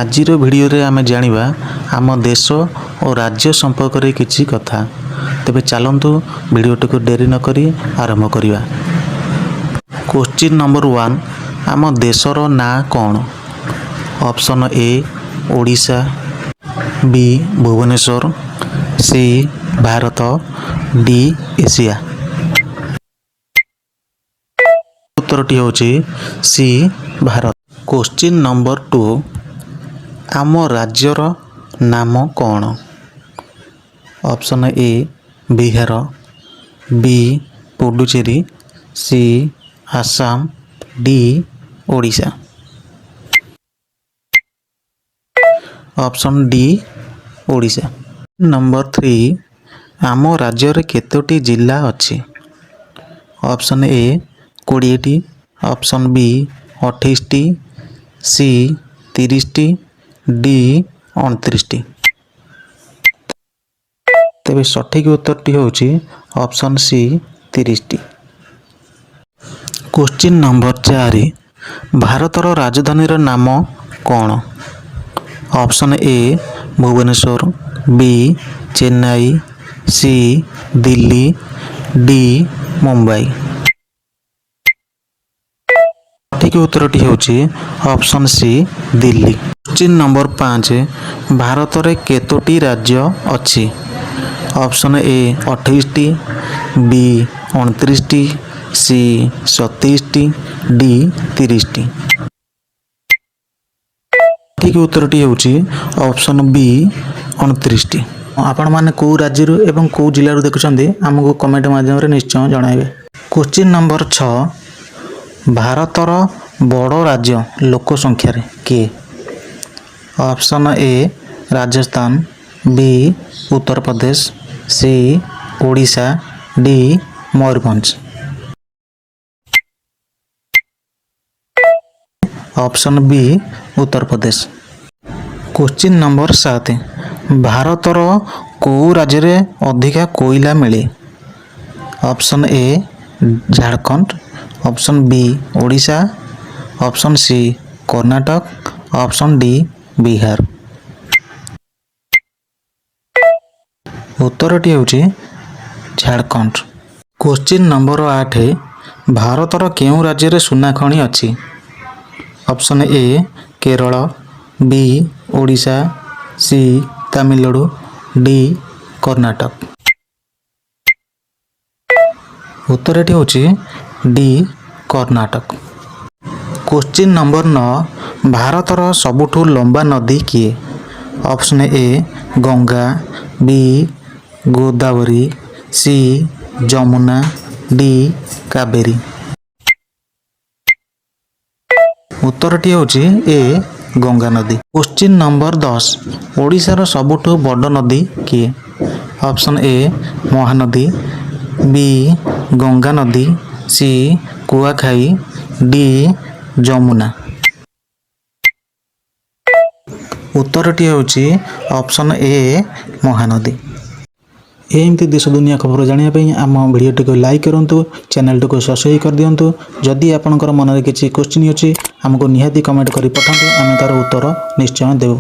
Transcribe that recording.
ଆଜିର ଭିଡ଼ିଓରେ ଆମେ ଜାଣିବା ଆମ ଦେଶ ଓ ରାଜ୍ୟ ସମ୍ପର୍କରେ କିଛି କଥା। ତେବେ ଚାଲନ୍ତୁ, ଭିଡ଼ିଓଟିକୁ ଡେରି ନକରି ଆରମ୍ଭ କରିବା। କୋଶ୍ଚିନ୍ ନମ୍ବର 1, ଆମ ଦେଶର ନାଁ କ'ଣ? ଅପସନ୍ ଏ ଓଡ଼ିଶା, ବି Bhubaneswar, C Bharat, D Asia. ଉତ୍ତରଟି ହେଉଛି ସି ଭାରତ। କୋଶ୍ଚିନ୍ ନମ୍ବର 2, ଆମ ରାଜ୍ୟର ନାମ କ'ଣ? ଅପସନ୍ ଏ ବିହାର, ବି Puducherry, C Assam, D Odisha. Option D Odisha. Number 3, ଆମ ରାଜ୍ୟରେ କେତୋଟି ଜିଲ୍ଲା ଅଛି? ଅପସନ୍ ଏ 20ଟି, ଅପସନ୍ ବି 28ଟି, ସି 30ଟି, ଡି 29ଟି। ତେବେ ସଠିକ୍ ଉତ୍ତରଟି ହେଉଛି ଅପସନ୍ ସି 30ଟି। କୋଶ୍ଚିନ୍ ନମ୍ବର 4, ଭାରତର ରାଜଧାନୀର ନାମ କ'ଣ? Option A Bhubaneswar, B Chennai, C Delhi, D Mumbai. ସଠିକ୍ ଉତ୍ତରଟି ହେଉଛି option C Delhi. Question number 5, ଭାରତରେ କେତୋଟି ରାଜ୍ୟ ଅଛି? ଅପସନ୍ ଏ 28ଟି, ବି 29ଟି, ସି 27ଟି, ଡି 30ଟି। ସଠିକ୍ ଉତ୍ତରଟି ହେଉଛି ଅପସନ୍ ବି 29ଟି। ଆପଣମାନେ କେଉଁ ରାଜ୍ୟରୁ ଏବଂ କେଉଁ ଜିଲ୍ଲାରୁ ଦେଖୁଛନ୍ତି, ଆମକୁ କମେଣ୍ଟ ମାଧ୍ୟମରେ ନିଶ୍ଚୟ ଜଣାଇବେ। କୋଶ୍ଚିନ୍ ନମ୍ବର 6, ଭାରତର ବଡ଼ ରାଜ୍ୟ ଲୋକ ସଂଖ୍ୟାରେ କିଏ? ଅପସନ୍ ଏ ରାଜସ୍ଥାନ, ବି Uttar Pradesh, C Odisha, D Mayurbhanj. Option B Uttar Pradesh. Question number 7, ଭାରତର କେଉଁ ରାଜ୍ୟରେ ଅଧିକା କୋଇଲା ମିଳେ? Option A Jharkhand, option B Odisha, option C Karnataka, option D Bihar. ଉତ୍ତରଟି ହେଉଛି ଝାଡ଼ଖଣ୍ଡ। କୋଶ୍ଚିନ୍ ନମ୍ବର 8, ଭାରତର କେଉଁ ରାଜ୍ୟରେ ସୁନା ଖଣି ଅଛି? Option A Kerala, B Odisha, C Tamil Nadu, D Karnataka. ଉତ୍ତରଟି ହେଉଛି ଡି କର୍ଣ୍ଣାଟକ। କୋଶ୍ଚିନ୍ ନମ୍ବର 9, ଭାରତର ସବୁଠୁ ଲମ୍ବା ନଦୀ କିଏ? Option A Ganga, B Godavari, C Yamuna, D Kaveri. ଉତ୍ତରଟି ହେଉଛି ଏ ଗଙ୍ଗା ନଦୀ। କୋଶ୍ଚିନ୍ ନମ୍ବର 10, ଓଡ଼ିଶାର ସବୁଠୁ ବଡ଼ ନଦୀ କିଏ? ଅପସନ୍ ଏ ମହାନଦୀ, ବି ଗଙ୍ଗା ନଦୀ, ସି କୁଆଖାଇ, ଡି ଯମୁନା। ଉତ୍ତରଟି ହେଉଛି ଅପସନ୍ ଏ ମହାନଦୀ। ଏମିତି ଦେଶ ଦୁନିଆ ଖବର ଜାଣିବା ପାଇଁ ଆମ ଭିଡ଼ିଓଟିକୁ ଲାଇକ୍ କରନ୍ତୁ, ଚ୍ୟାନେଲଟିକୁ ସବସ୍କ୍ରାଇବ୍ କରିଦିଅନ୍ତୁ। ଯଦି ଆପଣଙ୍କର ମନରେ କିଛି କୋଶ୍ଚିନ୍ ଅଛି, ଆମକୁ ନିହାତି କମେଣ୍ଟ କରି ପଠାନ୍ତୁ। ଆମେ ତା'ର ଉତ୍ତର ନିଶ୍ଚୟ ଦେବୁ।